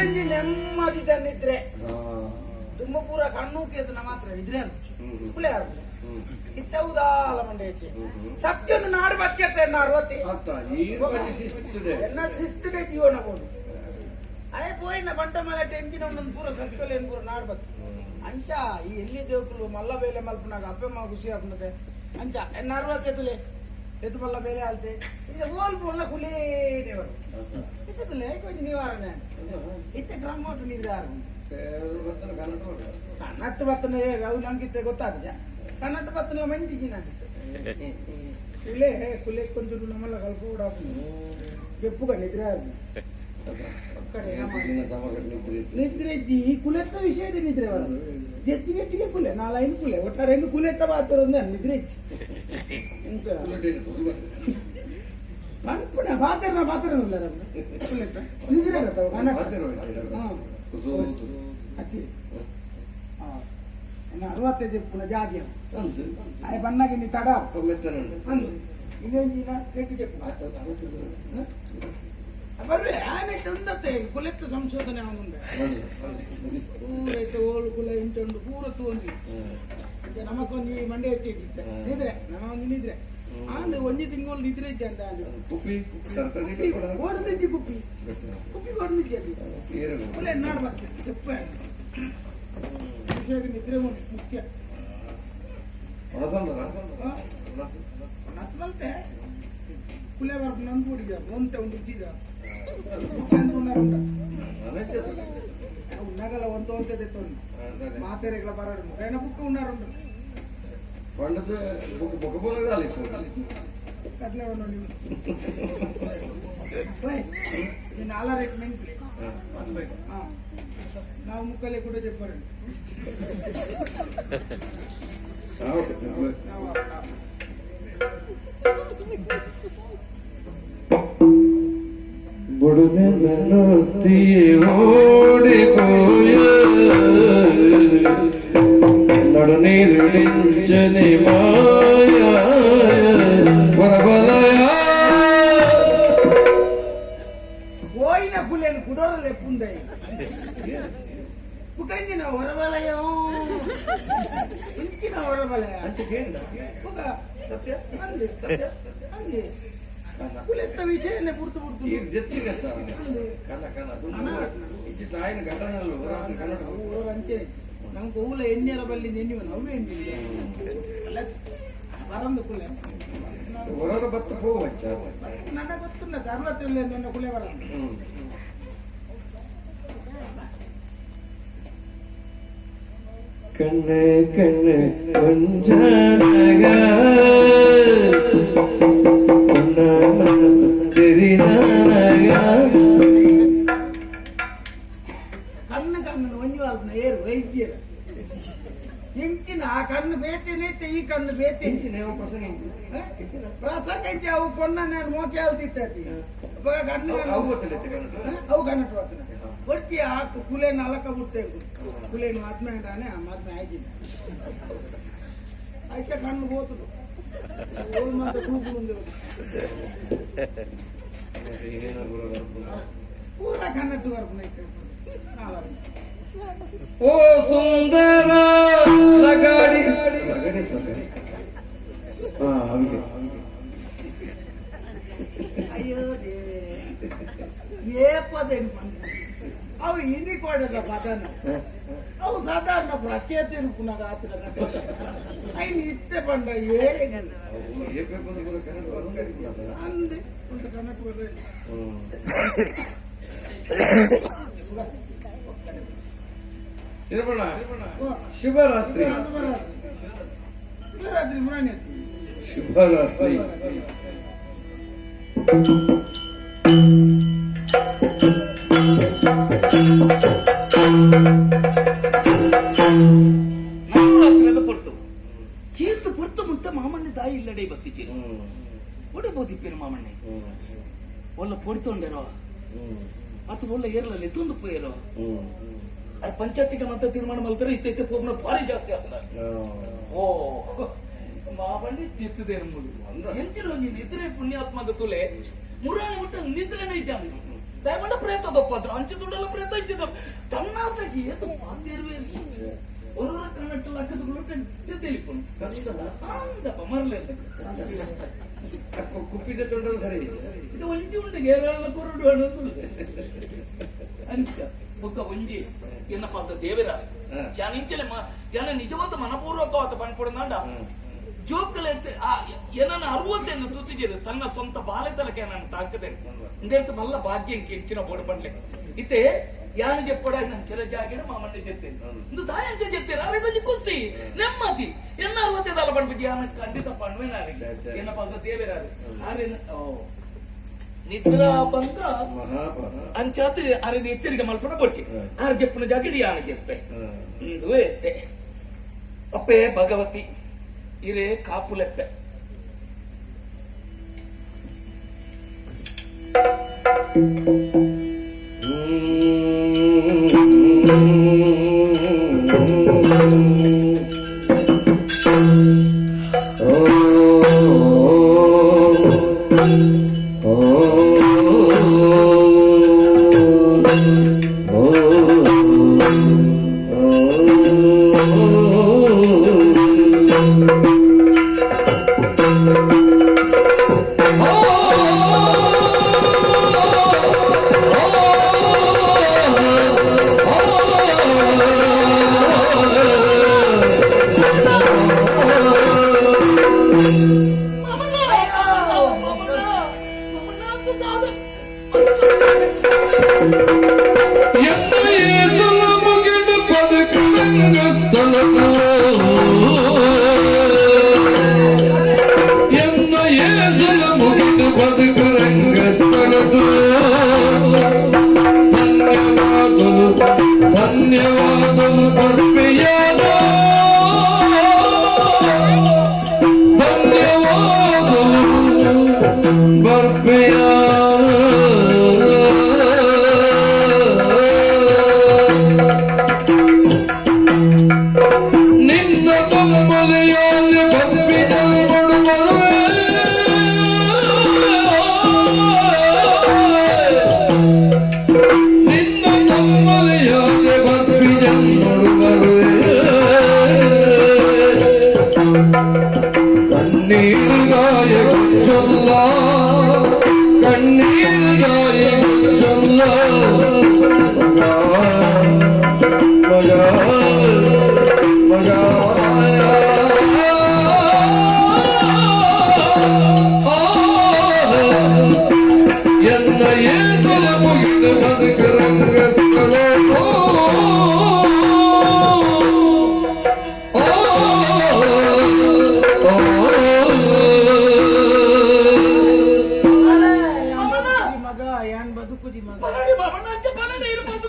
ಒಂಜಿ ನೆಮ್ಮದಿದ ನಿದ್ರೆ. ತುಂಬ ಪೂರ ಕಣ್ಣು ಕೇತನ ಮಾತ್ರ ನಿದ್ರೆ ಅಂತ ಕುಲೆ ಆಗುದು ಇತ್ತವುದಾಲ ಮಂಡೇಚೆ ಸತ್ಯನು ನಾಡು ಬತ್ತಿಯತ್ತ ಎನ್ನ 60. ಅತ್ತ ಈರ್ ಒಂಜಿ ಶಿಸ್ತುಡೆ. ಎನ್ನ ಶಿಸ್ತುಡೆ ಜೀವನ ಬೋಡು ಅಯ್ ಪೋಯಿನ ಬಂಟ ಮೇಲೆ ಟೆಂಚಿನ ಒಂದೊಂದು ಪೂರ ಸತ್ಯಲೇನು ಪೂರ ನಾಡು ಬತ್ತಿ. ಅಂಚ ಈ ಎಲ್ಲಿ ಜೋಕುಲು ಮಲ್ಲ ಬೇಲೆ ಮಲ್ಪುನಾಗ ಅಪ್ಪೆಮ್ಮ ಖುಷಿ ಆಪುನತೆ. ಅಂಚ ಎನ್ನ 60 ಎತ್ತುಲೆ ಎತ್ತು ಮಲ್ಲ ಬೇಲೆ ಆಲ್ತೆ ಈಗ ಓಲ್ ಪೋಲ ಕುಲೇನೇವರು ಇತ್ತುಲೆ ಕೊಂಚ ನಿವಾರಣೆ ಇತ್ತೆ ಕ್ರಮ ನಿದ್ರೆ ಆರು. ಕನ್ನಟ್ಟು ಬತ್ತನೆ ಅವು ನಮ್ಗಿತ್ತೆ ಗೊತ್ತಾಗ್ತದೆ. ಕನ್ನಟ್ಟು ಬತ್ತನ ಮೆಂಟಿಗೆ ಕುಲೆ ಕುಲೆ ಕೊಂಚ ನಮ್ಮಲ್ಲ ಕಲ್ಪ ಕೂಡ ಕೆಪ್ಪುಗ ನಿದ್ರೆ ಆರು ಒಕ್ಕಡೆ ನಿದ್ರೆ ಇದ್ದಿ. ಈ ಕುಲೆತ್ತ ವಿಷಯ ನಿದ್ರೆ ಬರದು ಜೆತ್ತಿ ಬೆಟ್ಟಿಗೆ ಕುಲೆ ನಾಲೈನ್ ಕುಲೆ ಒಟ್ಟಾರೆ ಹೆಂಗ್ ಕುಲೆಟ್ಟ ಬಾತರ ನಿದ್ರೆ ಇಚ್ಚಿ ಎಂತ ಪನ್ಪುಣ ಬಾತರ್ನ ಬಾತರ ಕುಲೆಟ್ಟ ನಿದ್ರೆ ಆಗತ್ತವ ಕನ್ನಡ. ಅತ್ತಿ 65 ಇಪ್ಪುನ ಜಾಗೆ ಆಯ್ ಬನ್ನಾಗ ಇನ್ನಿ ತಡ ಅಂದು ಇನ್ನೊಂದಿನ ಕೆಟ್ಟಿ ಚೆಪ್ಪು ಬರ್ವೆ ಆನೆ ತಂದತ್ತೆ ಕುಲೆತ್ತ ಸಂಶೋಧನೆ ಆಗುಂಡೆ ಪೂರ ಇತ್ತು ಓಳು ಕುಲ ಇಂಚುಂಡು ಪೂರ ತೂಂಜಿ ನಮಕೊಂಜಿ ಮಂಡೆ ಹೆಚ್ಚಿದ್ದಿತ್ತೆ ನಿದ್ರೆ ನಮ ಒಂಜಿ ನಿದ್ರೆ ಆಂಡ್ ಒಂಜಿ ತಿಂಗಳು ನಿದ್ರೆ ಇಜ್ಜಿ ಅಂತ ಆಂಡ್ ಕುಪ್ಪಿ ಓಡದಿಜ್ಜಿ ಕುಪ್ಪಿ ಕುಪ್ಪಿ ಓಡದಿಜ್ಜಿ ಅದು ಕುಲೆ ನಾಡು ಬತ್ತೆ ಚೆಪ್ಪ ನಿದ್ರೆ ಮುಖ್ಯ. ನಸ್ಮಲ್ತೆ ಕುಲೆ ಬರ್ಪು ನನ್ ಪೂಡಿದ ಒಂತೆ ಒಂದು ರುಚಿದ ಉನ್ನಗಲ ಒಂತ ಒಂತೆ ತೆತ್ತೊಂದು ಮಾತೆರೆಗಳ ಬರಡು ಮುಖೇನ ಬುಕ್ಕ ಉನ್ನಾರುಂಡು. పండుగ బొక్క బొక్క ಕಡ್ಲೆ ಒಂದು నేను అలా రికమెండ్ ನಾವು ముక్కలే కూడా చెప్పారండి. నడునీరుడించని మాయ వరబలయ. పోయిన కులేను కుడోరలు ఎప్పుందాయి బుకంజిన వరవలయం ఇంకిన వరవలయ అంటే చేయండి. ఒక సత్య అంది సత్య అంది కులెత్త విషయాన్ని పుడుతూ పుడుతూ ఈ జత్తిగత్త కన్న కన్న ఇచ్చి ఆయన ఘటనలు రాత్రి కన్నడ. అంతే ನಮ್ಗೆ ಹೂಲ ಎಣ್ಣೆರ ಬಲ್ಲಿಂದ ಎಣ್ಣೆ ಅವು ಎಣ್ಣೆ ಬರಂದು ಕುಲೆ. ಹೊರಗ ಬತ್ತ ಹೋಗುವಂಚ. ನನ್ನ ಗೊತ್ತುಂಡ 60 ನನ್ನ ಕುಲೆ ಬರಂದು. ಕಣ್ಣೆ ಕಣ್ಣೆ ಕೊಂಜನಗ பொன்ன மனசு தெரிதானக. ಕಣ್ಣು ಕಣ್ಣು ಒಂಜಿ ವಾಲ್ಪನ ಏರು ವೈದ್ಯರ ಇಂಚಿನ ಆ ಕಣ್ಣು ಬೇತೇನೆ ಈ ಕಣ್ಣು ಬೇತೇನೆ. ಪ್ರಸಂಗ ಇಜ್ಜಿ ಅವು ಪೊಣ್ಣ ನಾನು ಮೋಕೆ ಆಲ್ತಿತ್ತತಿ ಕಣ್ಣು. ಅವು ಗೊತ್ತಿಲ್ಲ. ಅವು ಕನ್ನಟ ಬರ್ತದೆ ಒಟ್ಟಿ ಆ ಕುಲೇನ ಅಲಕ ಬಿಡ್ತೇವೆ ಕುಲೇನು ಆತ್ಮ ಅಂತಾನೆ ಆ ಮಾತ್ಮ ಆಯ್ತಿದ್ದ అయితే కన్ను పోతుడు ఓల్మంత కూపులు పూరా కన్నట్టు వరకు. ఓ సుందర లగాడి లగాడి అయ్యో ఏ పదేను ಅವು ಇನಿ ಕೊಡದ ಪದನ ಅವು ಸಾಧಾರಣ ಪ್ರಖ್ಯಾತಿ ಪುನಃ ಆತಿನ ಐನ್ ಇತ್ತೆ ಪಂಡ ಏ ಅಂದೆ ಒಂದು ಕನ್ನಡ ಬರಲಿಲ್ಲ. ಶುಭರಾತ್ರಿ. ಶಿವರಾತ್ರಿ ಮುರಾಣಿ. ಶುಭರಾತ್ರಿ. ನವರಾತ್ರಿದ ಪೊರ್ತು ಏತು ಪೊರ್ತು ಮುಂತ ಮಾಮಣ್ಣೆ ದಾಯಿ ಇಲ್ಲಡೆ ಬತ್ತಿಚೀರು ಒಡೆ ಬೋದಿಪ್ಪೇನು ಮಾಮಣ್ಣೆ ಒಲ್ಲ ಪೊಡ್ತೊಂಡೆರೋ ಅತ್ತು ಒಲ್ಲ ಏರ್ಲಲ್ಲಿ ತುಂದು ಪೋಯರೋ ಅದು ಪಂಚಾಯತಿಗೆ ಮತ್ತೆ ತೀರ್ಮಾನ ಮಲ್ತಾರೆ ಇತ್ತೆ ಇತ್ತೆ ಪೋಗ್ನ ಭಾರಿ ಜಾಸ್ತಿ ಆಗ್ತದೆ. ಓ ಮಾಮಣ್ಣೆ ಚಿತ್ತದೇನು ಮುಳು ಎಂಚಿನ ಒಂಜಿ ನಿದ್ರೆ ಪುಣ್ಯಾತ್ಮದ ತುಲೆ ಮುರಾಣಿ ಮುಟ್ಟ ನಿದ್ರೆನೇ ಇದ್ದಾನೆ. ದಯಮಂಡ ಪ್ರೇತ ದೊಪ್ಪದ್ರು ಅಂಚೆ ದುಡ್ಡಲ್ಲ ಪ್ರೇತ ಇಂಚೆ ದುಡ್ಡು ತನ್ನಾತ ಏತು ಪಾತೇರುವೆ ಒರೊರ ಕನ್ನಡ ಲಕ್ಕದುಗಳು ತಿಳಿಪುನು ಅಂದಪ್ಪ ಮರಲೇ ಕುಪ್ಪಿದ ತೊಂದರೆ ಸರಿ. ಇದು ಒಂಜಿ ಉಂಡು ಗೇರಾಳ ಕೊರಡು ಅನ್ನೋದು ಅಂಚ ಬೊಕ್ಕ ಒಂಜಿ ಏನಪ್ಪ ಅಂತ ದೇವರ ಯಾನ ಇಂಚಲೆ ಯಾನ ನಿಜವಾದ ಮನಪೂರ್ವಕವಾದ ಪನ್ಪುಡನಾಂಡ ಜೋಕಲೆ ಏನನ್ನ ಅರುವತ್ತೆಂದು ತೂತಿದ್ದೀರಿ ತನ್ನ ಸ್ವಂತ ಬಾಲೆ ತಲಕೆ ನಾನು ತಾಕದೆ ಇಂದೇಳ್ತು ಮಲ್ಲ ಭಾಗ್ಯ ಹೆಚ್ಚಿನ ಬೋರ್ಡ್ ಪಂಡ್ಲೆ ಇತ್ತೆ ಯಾನು ಜೆಪ್ಪಡ ನಂಚಲ ಜಾಗಿಡ ಮಾಮಣ್ಣ ಜೆತ್ತೆ ಇಂದು ತಾಯಂಚ ಜೆತ್ತೇನೆ ಅರೆ ಕೊಂಚ ಕುಸಿ ನೆಮ್ಮದಿ ಎಲ್ಲ ಅರುವತ್ತೇದಲ್ಲ ಪಂಡ್ಬಿಟ್ಟು ಯಾನ ಖಂಡಿತ ಪಣ್ವೇನಾರೆ ಏನಪ್ಪ ಅಂತ ದೇವರಾರೆ ಆರೇನ ಓ ನಿದ್ರಾ ಬಂಗ ಮಹಾಪಾಪ. ಅಂಚಾತ್ ಅರೆ ಎಚ್ಚರಿಕೆ ಮಲ್ಪಡ ಕೊಡ್ತಿ ಆರು ಜಪ್ಪನ ಜಾಗಿಡಿ ಯಾನ ಜೆಪ್ಪೆ ಇಂದು ಎತ್ತೆ ಅಪ್ಪೆ ಭಗವತಿ ಇರೇ ಕಾಪುಲೆಪ್ಪೆ. ಧನ್ಯವಾದಗಳು ಬರ್ಪಿಯಾದ, ಧನ್ಯವಾದಗಳು ಬರ್ಪಿಯ. ನಿನ್ನ ತಮ್ಮಲೆಯಲ್ಲಿ ಬರ್ಪಿದ ನಿನ್ನ ತಮ್ಮಲೆಯಾದೆ ಬರ್ಪಿದ ನೋಡುವರು. ಕಣ್ಣೀರುಗಾಯ ಚೊಲ್ಲ, ಕಣ್ಣೀರುಗಾಯ ಚೊಲ್ಲ, ಮಗ ಮಗ ಮಗ ಎನ್ನ ಏಸಲ ಮುಗಿದ ಬದುಕರಂಗ ಸ್ಥಳ. ಮಗ ಯಾನ್ ಬದುಕುದಿ ಮಗ. ಪನಡಿ ಮಾಮಣ್ಣ ಅಂಚ ಪನಡಿ ಇರ್ಬೋದು.